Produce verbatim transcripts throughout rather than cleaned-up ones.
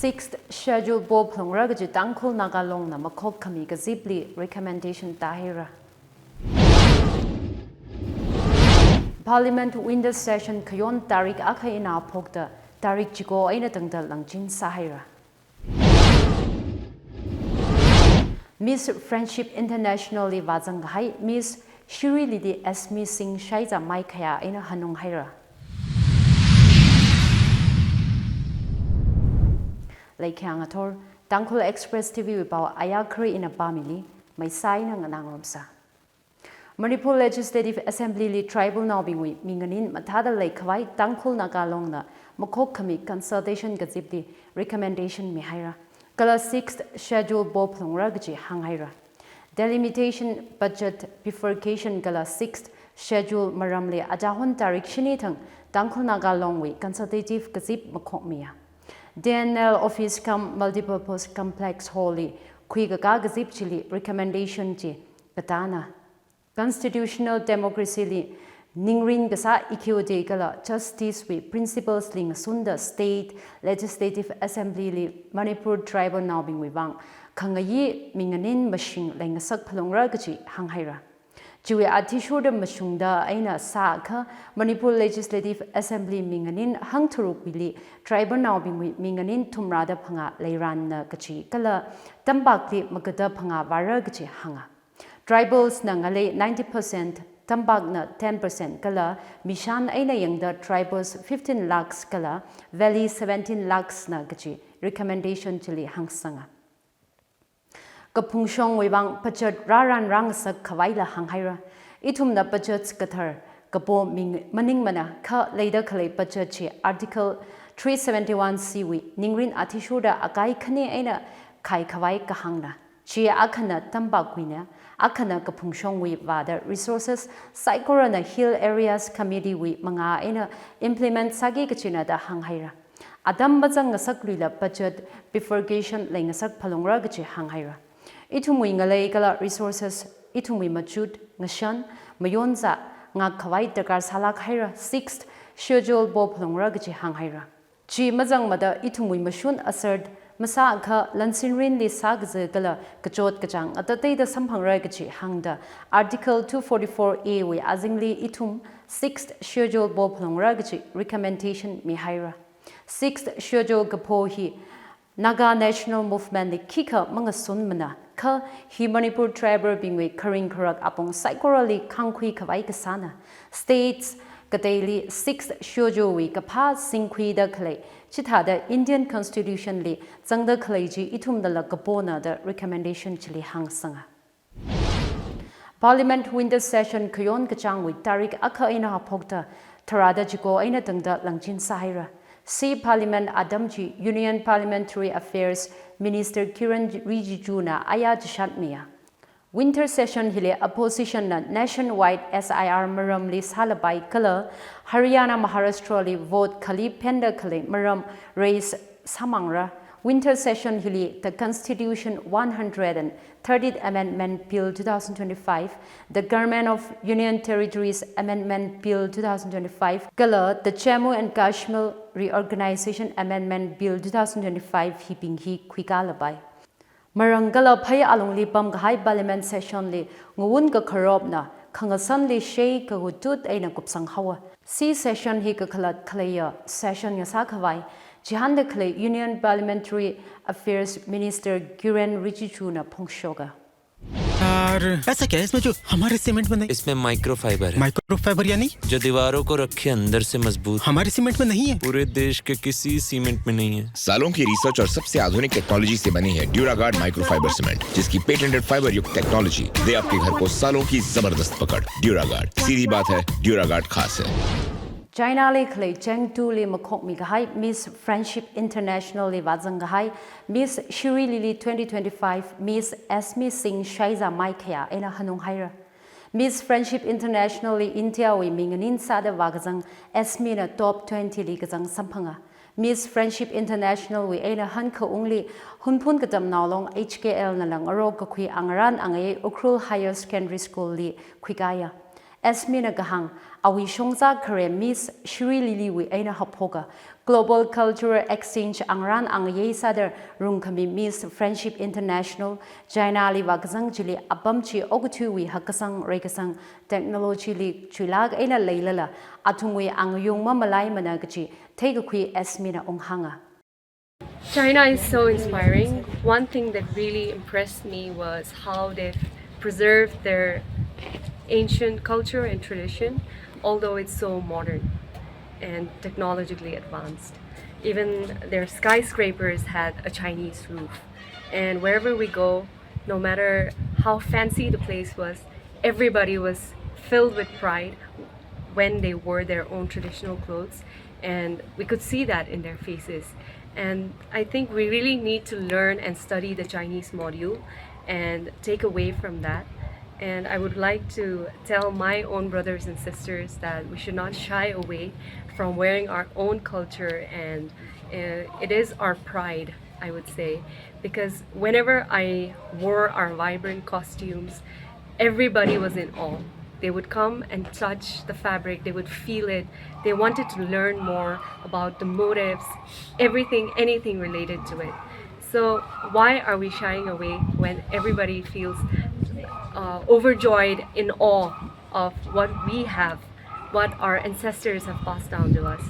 Sixth Schedule po phalungra kaji Tangkhul Naga Longna makhok khami kazipli recommendation tāhaira. Parliament winter session khayon tarik akha eina haophokta tarik chiko eina tangda langchin sāhaira. Miss Friendship International li vāzang kahai Miss Shirilili Esmi Singh Shaiza maikhaya eina hanung haira. Leikhyang athor, Tangkhul Express T V wui pao ayā khare ina pāmili, maisai eina nganāngarumsa. Manipur Legislative Assembly li tribal naobingwui minganin mathāda leikhavai Tangkhul Naga Longna makhok khami consultation kazipli recommendation mihaira. Kala Sixth Schedule po phalungra kaji hānghaira. Delimitation, budget, bifurcation kala Sixth Schedule maramli ajahon tarik shini thang Tangkhul Naga Longwui consultative kazip makhokmiya. D N L office cum multipurpose complex hall li khuikakā kazip chili recommendation chi katāna. Constitutional democracy li ningrin kasā equity kala justice wui principles li ngasunda State Legislative Assembly li Manipur tribal naobingwui vang khangayi minganin mashing leingasak phalungra kaji hānghaira. Chiwui athishurda mashungda eina sākha Manipur Legislative Assembly minganin hangtharukwuili tribal naobingwui minganin thumrada phangā leiranna kaji kala tampakli magada phangā vāra kaji hānga. Tribals na ngalei ninety percent, tampakna ten percent kala mishan eina yangda tribals fifteen lakhs kala valley seventeen lakhs na kaji recommendation chili hāngsanga. Kaphungshongwui vang budget rāran rāngasak khavaila hānghaira. Ithumna budget kathar kapo ming maningmana kha leida khalei budget chi Article three seventy-one C wui ningrin athishurda akai khani eina khai khavai kahāngna. Chi akhana tampakwuina, akhana kaphungshongwui vāda resources saikorana Hill Areas Committee wui mangā eina implement sāki kachina da hānghaira. Atam mazang ngasakluila budget bifurcation leingasak phalungra kaji hānghaira. Ithumwui ngalei kala resources, ithumwui machut, ngashan, mayonza, ngak khavai darkar sālak haira, Sixth Schedule po phalungra kaji hānghaira. Chi mazangmada ithumwui mashun asart masākha lansinrinli sākaza kala kachot kachāng atateida samphangra kaji hāngda Article two forty-four A wui azingli ithum Sixth Schedule po phalungra kaji recommendation mihaira. Sixth Schedule kapo hi Naga National Movement li khikha mangasunmana kha hi Manipur tribal bingwui kharing kharak apong saikorali khangkhui khavai kasāna. States kateili Sixth Schedule wui kaphā singkhuida khalei, chithāda Indian Constitution li zangda khalei chi ithumnala kapona da recommendation chili hāngsanga. Parliament winter session khayon kachāngwui tarik akha eina haophokta tharāda chiko eina tangda langchin sāhaira. C Parliament atam chi Union Parliamentary Affairs Minister Kiren Rijiju na ayā chishatmiya. Winter session hili opposition na nationwide S I R maramli sālapai kala Haryana Maharashtra li vote khali phenda khalei maram raise sāmangra. Winter session hili the Constitution one hundred and thirtieth Amendment Bill two thousand twenty-five, the Government of Union Territories Amendment Bill two thousand twenty-five kala the Jammu and Kashmir Reorganization Amendment Bill two thousand twenty-five hibing hi khuikālapai. Marang kala phei alungli pamkahai Parliament session li ngawun kakharopna khangasanli shei kagutut eina kupsang haowa. C session hi kakhalat khaleiya session ngasā khavai chihānda khalei Union Parliamentary Affairs Minister Kiren Rijiju na phongshoka. यार, ऐसा क्या है इसमें जो हमारे सीमेंट में नहीं? इसमें माइक्रोफाइबर है। माइक्रोफाइबर यानी? जो दीवारों को रखे अंदर से मजबूत। हमारे सीमेंट में नहीं है। पूरे देश के किसी सीमेंट में नहीं है। सालों की रिसर्च और सबसे आधुनिक टेक्नोलॉजी से बनी है ड्यूरागार्ड माइक्रोफाइबर सीमेंट, जिसकी पेटेंटेड फाइबर युक्त टेक्नोलॉजी दे आपके घर को सालों की जबरदस्त पकड़। ड्यूरागार्ड, सीधी बात है, ड्यूरागार्ड खास है। China li khalei Chengdu li makhokmi kahai Miss Friendship International li vāzang kahai Miss Shiri Lily twenty twenty-five, Miss Esmi Singh Shaiza maikhaya eina hanung haira. Miss Friendship International li India wui minganin sāda vākazang Esmi na top twenty li kazang samphanga. Miss Friendship International wui eina hankhaungli Hunphun Katamnao Long H K L na lang arok kakhui angarān angayei Ukhrul Higher Secondary School li khuikāya. Esmina kahāng, awui shongza khare Miss Shiri Lily wui eina haophoka Global Cultural Exchange angarān angayei sāda rungkhami Miss Friendship International China li vākazang chili apam chi okathuiwui hakkasang reikasang technology li chuilāk eina leilala, athumwui angayung mamalaimana kaji theikakhui Esmina unghānga. China is so inspiring. One thing that really impressed me was how they've preserved their ancient culture and tradition, although it's so modern and technologically advanced. Even their skyscrapers had a Chinese roof. And wherever we go, no matter how fancy the place was, everybody was filled with pride when they wore their own traditional clothes, and we could see that in their faces. And I think we really need to learn and study the Chinese module and take away from that. And I would like to tell my own brothers and sisters that we should not shy away from wearing our own culture, and uh, it is our pride, I would say, because whenever I wore our vibrant costumes, everybody was in awe. They would come and touch the fabric, they would feel it, they wanted to learn more about the motifs, everything, anything related to it. So, why are we shying away when everybody feels uh, overjoyed, in awe of what we have, what our ancestors have passed down to us?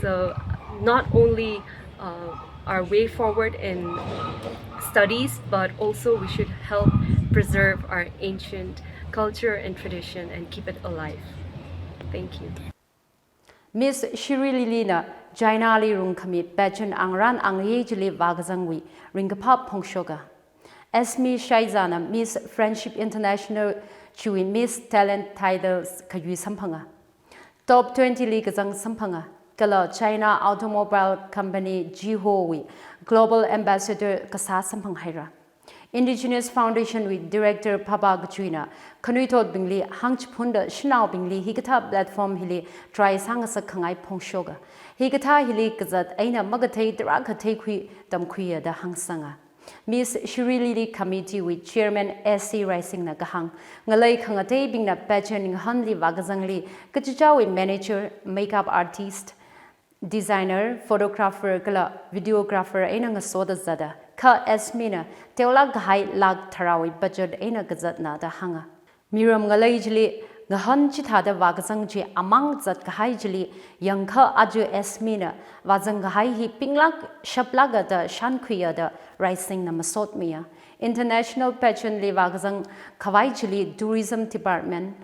So, not only uh, our way forward in studies, but also we should help preserve our ancient culture and tradition and keep it alive. Thank you. Miss Shiri Lily na China li rungkhami pageant angarān angayei chili vākazangwui ringkaphā phongshoka. Esme Shaiza na Miss Friendship International chiwui Miss Talent titles khayui samphanga. Top twenty li kazang samphanga, kala China Automobile Company Jiho wui Global Ambassador kasā samphang haira. Indigenous Foundation wui Director Phapha Kachuina khanuithotbingli hāngchiphunda shanaobingli hikathā platform hili try sāngasak khangai phongshoka. Hikathā hili kazat eina makathei tarākha theikhui tamkhuiya da hāngsanga. Miss Shiri Lily Committee wui Chairman S C Raisingna kahāng, ngalei khangateibingna pageant ngahānli vākazangli kachichāwui manager, makeup artist, designer, photographer kala videographer eina ngasoda zata, kha Esmina teolāk kahai lakh tharāwui budget eina kazatna da hānga. Miram ngalei chili ngahān chithāda vākazang chi amang zat kahai chili yangkha aja Esmina vāzang kahai hi pinglāk shaplāka da shānkhuiya da Raisingna masotmiya. International pageant li vākazang khavai chili Tourism Department,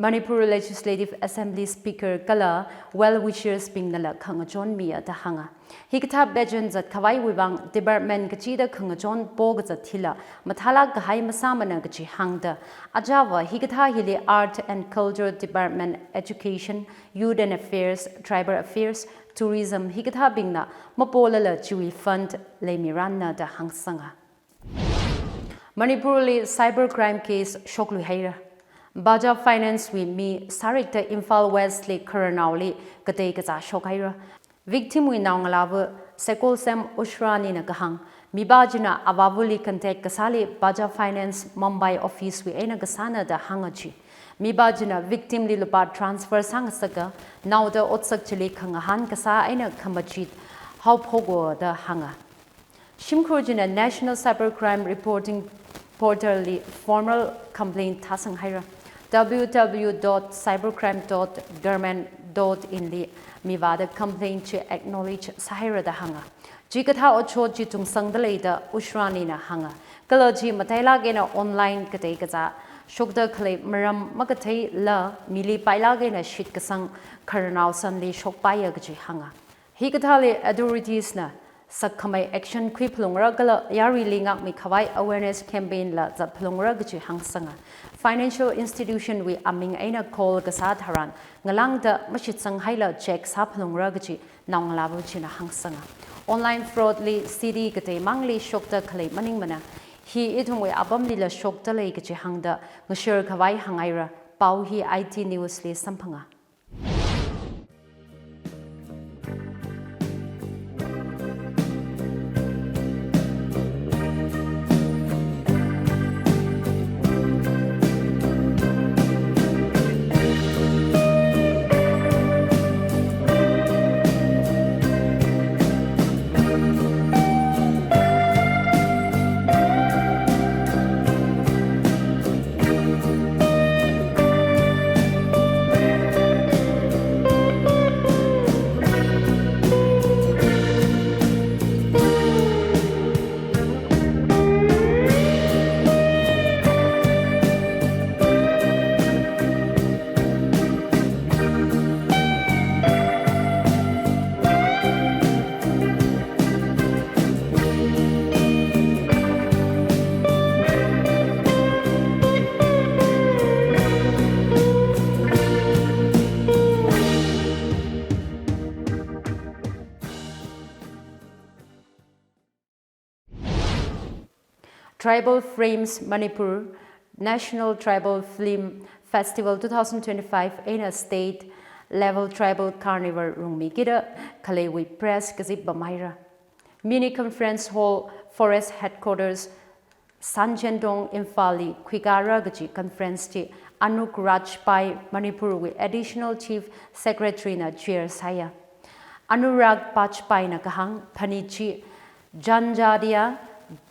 Manipur Legislative Assembly Speaker kala well-wishers bingnala khangachonmiya da hānga. Hikathā pageant zat khavaiwui vang department kachida khangachon pokazat hila mathālāk kahai masāmana kaji hāngda, ajava hikathā hili Art and Culture Department, Education, Youth and Affairs, Tribal Affairs, Tourism hikathābingna mapolala chiwui fund leimiranna da hāngsanga. Manipurli cyber crime case shoklui haira. Bajaj Finance wui mi sārikta Imphal West li khararnaoli katei kazā shok haira. Victim wui naongalāva Sekolsem Ushranina kahāng, mipā china avāvali contact kasāli Bajaj Finance Mumbai office wui eina kasāna da hānga chi. Mipā china victim li lupā transfer sāngasaka, naoda otsak chili khangahān kasā eina khamachit haophokko da hānga. Shimkhur china National Cybercrime Reporting Portal li formal complaint thāsang haira. W W W dot cybercrime dot government dot in li mivāda complaint chi acknowledge sāhaira da hānga. Chikathā otshot chi tungsangda lei da Ushranina hānga. Kala chi matailāk eina online katei kazā shokda khalei maram makatheila mili pailāk eina shitkasang khararnao sanli shokpaiya kaji hānga. Hikathāli authorities na sakkhamei action khuiphalungra kala yaruili ngākmi khavai awareness campaign la zatphalungra kaji hāngsanga. Financial institution wui aming eina call kasā tharan ngalāngda mashitsang haila check sāphalungra kaji naongalāva china hāngsanga. Online fraud li city kateimangli shokda khalei maningmana. Hi ithumwui apamlila shokda lei kaji hāngda ngashar khavai hāngaira. Pao hi I T News li samphanga. Tribal Frames Manipur National Tribal Film Festival two thousand twenty-five eina State Level Tribal Carnival rungmikida khaleiwui press kazip pamhaira. Mini Conference Hall, Forest Headquarters, Sanjendong, Imphal li khuikara kaji conference chi Anurag Rajpai, Manipur wui Additional Chief Secretary na chair sāya. Anurag Rajpai na kahāng, phanit chi Janjatiya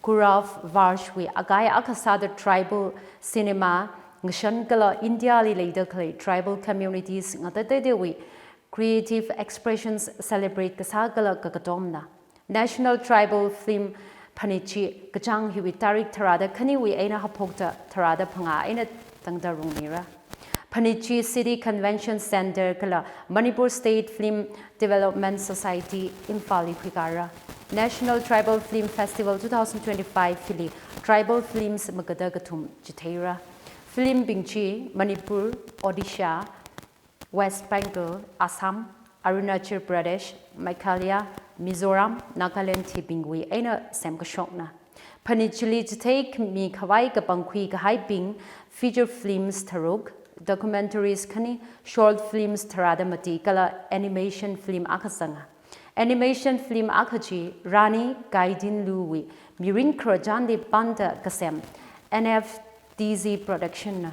Gaurav Varsh wui akai akha sāda tribal cinema ngashan kala India li leida khalei tribal communities ngatateitewui creative expressions celebrate kasā kala kakatomna. National Tribal Film phanit chi kachāng hiwui tarik tharāda khaniwui eina haphokta tharāda phangā eina tangda rungmira. Phanit chi City Convention Centre kala Manipur State Film Development Society Imphal li khuikara. National Tribal Film Festival two thousand twenty-five hili tribal films magada kathum chitheira. Film bing chi Manipur, Odisha, West Bengal, Assam, Arunachal Pradesh, Meghalaya, Mizoram, Nagaland hibingwui eina semkashokna. Phanit chili chitheimi khavai kapangkhui kahaibing feature films tharuk, documentaries khani, short films tharāda mati kala animation film akha zanga. Animation film akha chi Rani Gaidinliu wui mirin khararchanli panda kasem N F T Z Production na.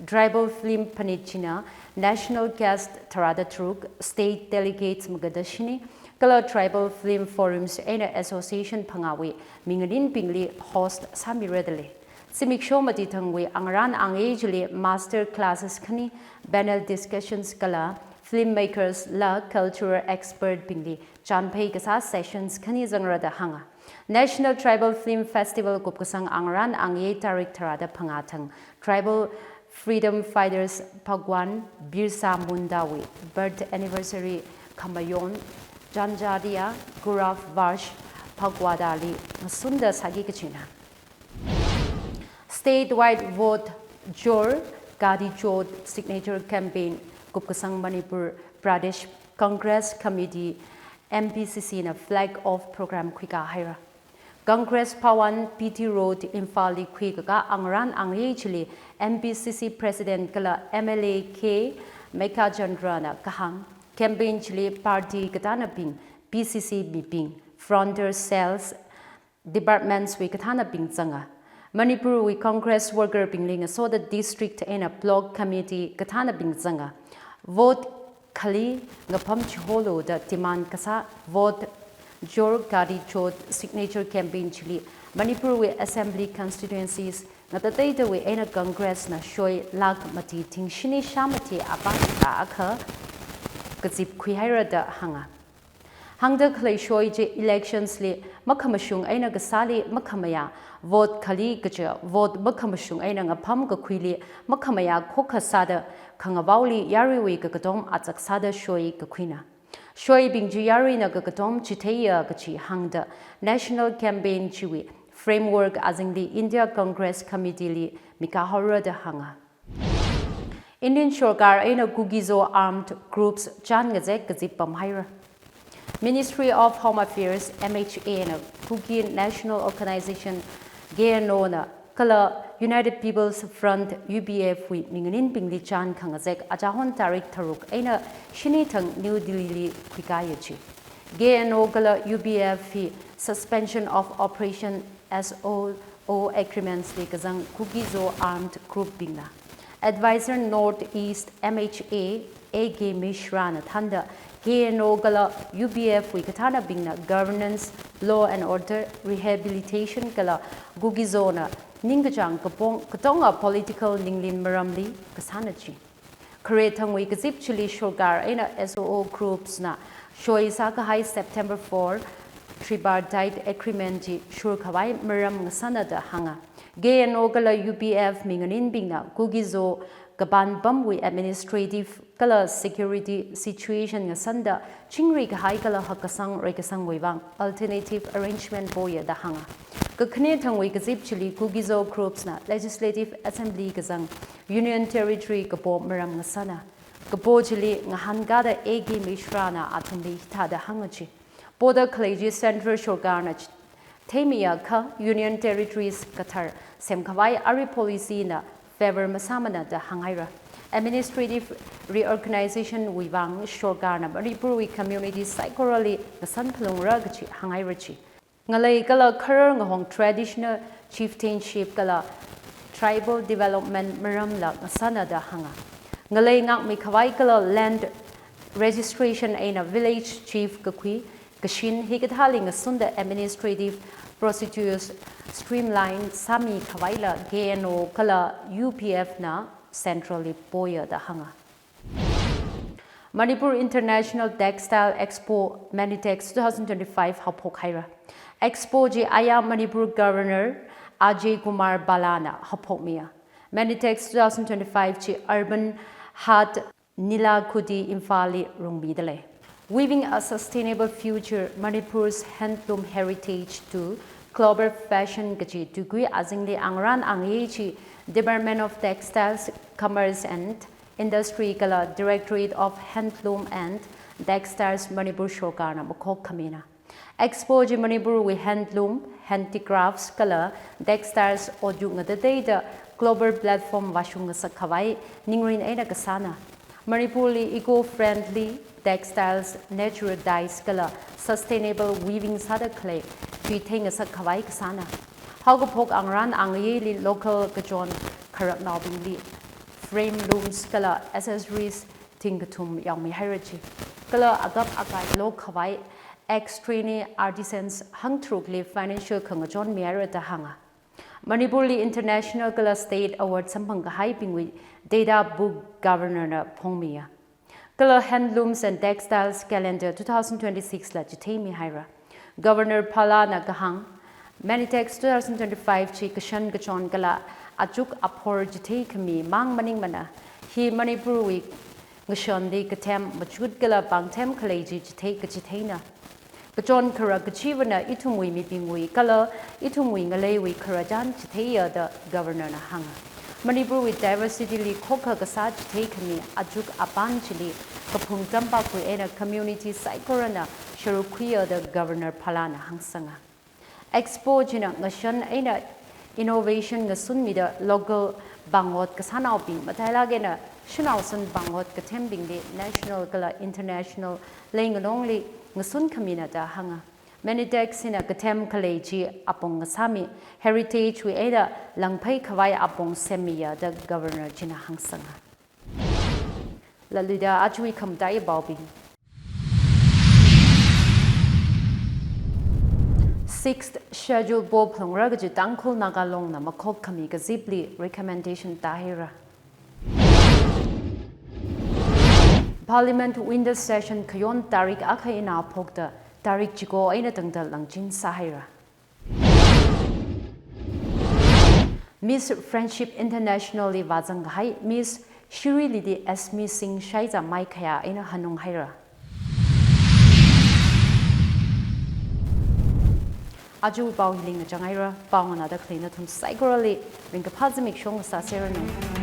Tribal film phanit china national guest tharāda tharuk, state delegates magada shini, kala tribal film forums eina association phangāwui minganinbingli host sāmira dalei. Zimiksho mati thangwui angarān angayei chili master classes khani, panel discussions kala filmmakers la cultural expert bingli chānphei kasā sessions khani zangra da hānga. National Tribal Film Festival kupkasang angarān angayei tarik tharāda phangā thang tribal freedom fighters Bhagwan Birsa Munda wui birth anniversary khamayon Janjatiya Gaurav Varsh Phagwada li ngasunda sāki kachina. Statewide Vote Jod Gadi Jod Signature Campaign kupkasang Manipur Pradesh Congress Committee, M P C C na flag off program khuikā haira. Congress Bhawan, P T Road, Imphal li khuikakā angarān angayei chili M P C C President kala M L A K Meghachandra na kahāng, campaign chili party kathānabing, P C C mibing, frontal cells, departments wui kathānabing zanga. Manipur wui Congress worker bingli ngasoda district eina block committee kathānabing zanga. Vote khali ngapham chiholu da demand kasā Vote Jod Gadi Jod Signature Campaign chili Manipur wui assembly constituencies ngatateitewui eina Congress na shoi lakh mati thingshini shāmati apāng akha kazip khuihaira da hānga. Hāngda khalei shoi chi elections li makhamashung eina kasāli makhamayā, vote khali kaja vote makhamashung eina ngapham kakhuili makhamayā khokha sāda khangavaoli yaruiwui kakatom achak sāda shoi kakhuina. Shoibing chi yaruina kakatom chitheiya kachi hāngda national campaign chiwui framework azingli India Congress Committee li mikā haora da hānga. Indian Sorkar eina Kuki-Zo armed groups chān ngazek kazip pamhaira. Ministry of Home Affairs, M H A na Kuki National Organization, K N O na kala United People's Front, U P F wui minganinbingli chān khangazek achāhon tarik tharuk eina shini thang New Delhi li khuikāya chi. K N O kala U P F hi Suspension of Operation, S O O agreements li kazang Kuki-Zo armed group bingna. Advisor North East, M H A, A K Mishra na thānda K N O kala U P F wui kathānabingna governance, law and order, rehabilitation kala Kuki-Zo na ningkachāng kapong katonga political ninglim maramli kasāna chi. Khare thangwui kazip chili Sorkar eina S O O groups na shoi sākahai September four tripartite agreement chi shur khavai maram ngasāna da hānga. K N O kala U P F minganinbingna Kuki-Zo kapan pamwui administrative kala security situation ngasanda chingri kahai kala hakkasang reikasangwui vang alternative arrangement poya da hānga. Kakhane thangwui kazip chili Kuki-Zo groups na Legislative Assembly kazang Union Territory kapo maram ngasāna. Kapo chili ngahānkāda A K Mishra na athumli hithāda hānga chi. Poda khalei chi Central Sorkar na chi-, theimiakha Union Territories kathar semkhavai arui policy na favour masāmana da hānghaira. Administrative reorganization wui vang sorkarna Manipurwui community saikorali ngasan phalungra kachi hānghaira chi. Ngalei kala kharar ngahong traditional chieftainship kala tribal development maramla ngasana da hānga. Ngalei ngākmikhavai kala land registration eina village chief kakhui kashin hikathāli ngasunda administrative procedures streamline sāmikhavaila K N O kala U P F na central li poya da hānga. Manipur International Textile Expo Manitex two thousand twenty-five haophok haira. Expo chi aya Manipur Governor Ajay Kumar Bhalla na haophokmiya. Manitex two thousand twenty-five chi Urban Haat Nilakudi Imphal li rungmidalei. Weaving a Sustainable Future, Manipur's Handloom Heritage to Global Fashion kachi tuikui azingli angarān angayei chi Department of Textiles, Commerce and Industry kala Directorate of Handloom and Textiles Manipur sorkarna makhok khamina. Expo chi Manipurwui handloom, handicrafts kala textiles ot yuk ngatateida global platform vāshung ngasakkhavai ningrin eina kasāna. Manipurli eco-friendly textiles, natural dyes kala sustainable weaving sāda khalei chi theingasakkhavai kasāna. Haokaphok angarān angayeili local kachon kharaknaobingli frame looms kala accessories thingkathum yaomihaira chi. Kala agap akai lokkhavai ex-trainee artisans hangtharukli financial khangachon mihaira da hānga. Manipurli international kala state award samphangkahaibingwui data book Governor na phongmiya. Kala Handlooms and Textiles Calendar two thousand twenty-six la chitheimihaira. Governor Bhalla na kahāng, Manitex two thousand twenty-five chi kashan kachon kala achuk aphor chitheikhami mang maningmana, hi Manipurwui ngashanli kathem machut kala pāngthem khalei chi chithei kachitheina. Kachon kharak kachivana ithumwui mibingwui kala ithumwui ngaleiwui khararchan chitheiya da Governor na hānga. Manipurwui diversity li khokkha kasā chitheikhami achuk apāng chili kaphung tampakpui eina community saikorana sharuk khuiya da Governor Bhalla na hāngsanga. Expo china ngashan eina innovation ngasunmida local bangot kasānaobing matailāk eina shanaosan bangot kathembingli national kala international leinganongli ngasun khamina da hānga. Manitex hina kathem khalei chi apong ngasāmi, heritage wui eina langphei khavai apong semmiya da Governor china hāngsanga. Latluida ajawui khamataiya paobing. Sixth Schedule po phalungra kaji Tangkhul Naga Longna makhok khami kazipli recommendation tāhaira. Parliament winter session khayon tarik akha eina phokta tarik chiko eina tangda langchin sāhaira. Miss Friendship International li vāzang kahai Miss Shirui Lily Esmi Singh Shaija Maikhaya eina hanung haira. Ajawui pao hili ngachang haira, pao nganāda khalei nathum saikorali ringkaphā zimiksho ngasāseranu.